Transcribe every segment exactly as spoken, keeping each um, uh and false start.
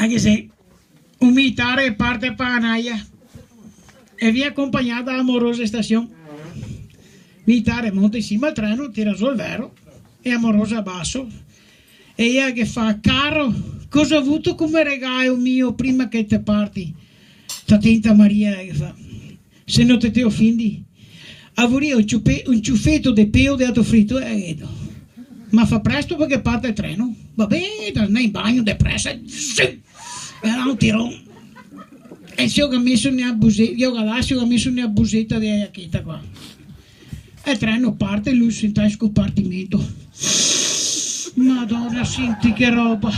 Anche se un militare parte pa' a naia e vien acompagnà da a morosa in stasion. Militare monta in sima al treno, tira zo el vero, e a morosa baso. E ea ghe fa: "Caro, cosa vuto come regalo mio prima che te parti?" "Sta tenta, Maria", ghe fa, "se no te te ofindi. Avorìa un ciupe-, un ciufeto de peo de ato frito", eh, gheto. "Ma fa presto parché parte el treno." "Va ben", ndà in bagno de presa, zim! E là un tiron. E se lo ga meso ne a buse-, lo ga là, se lo ga meso ne a buseta de a giacheta qua. E el treno parte, lu sentà in scopartimento. Madona, senti che roba.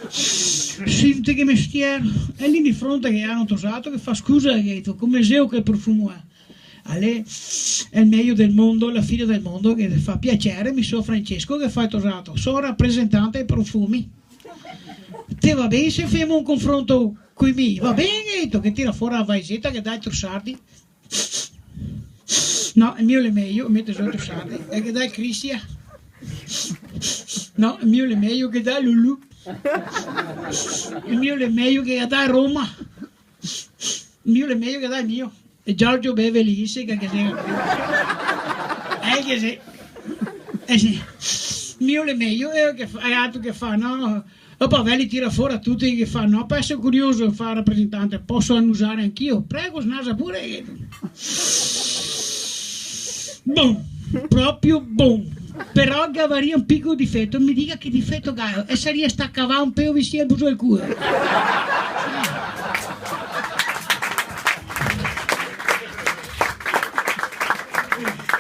Senti che mestier. E lì de fronte ghe gera un tosato che fa: "Scusa", gheto, "come xeo che profumo xe?" "Alè, xe el mejo del mondo, la fine del mondo", ghe fa: "Piaser, mi so Francesco", ghe fa el tosato, "so rapresentante dei profumi." "Te va ben se femo un confronto coi mi?" "Va ben", gheto, ghe tira fora a vaiseta, ghe dà i trusardi. "No, el mio l'è mejo", mete zo i trusardi, e ghe dà el Cristia. "No, el mio l'è mejo", ghe dà el Lulu. "El mio l'è mejo", ghe dà el Roma. "El mio l'è mejo", ghe dà el mio. E Giorgio beve lì, sì, che, che sì. Eh, che sì. Eh, sì. "El mio l'è mejo", e che fa, e altro che fa, no? Dopo averli tira fora tuti, che fa: "No, par eser curioso", fa el rapresentante, "poso anusare anch'io?" "Prego, snasa pure." Bon, proprio bon. "Però gavarìa un picolo difeto, mi diga che difeto gało." "E sarìa sta cavà un peo visin al buso del cuło."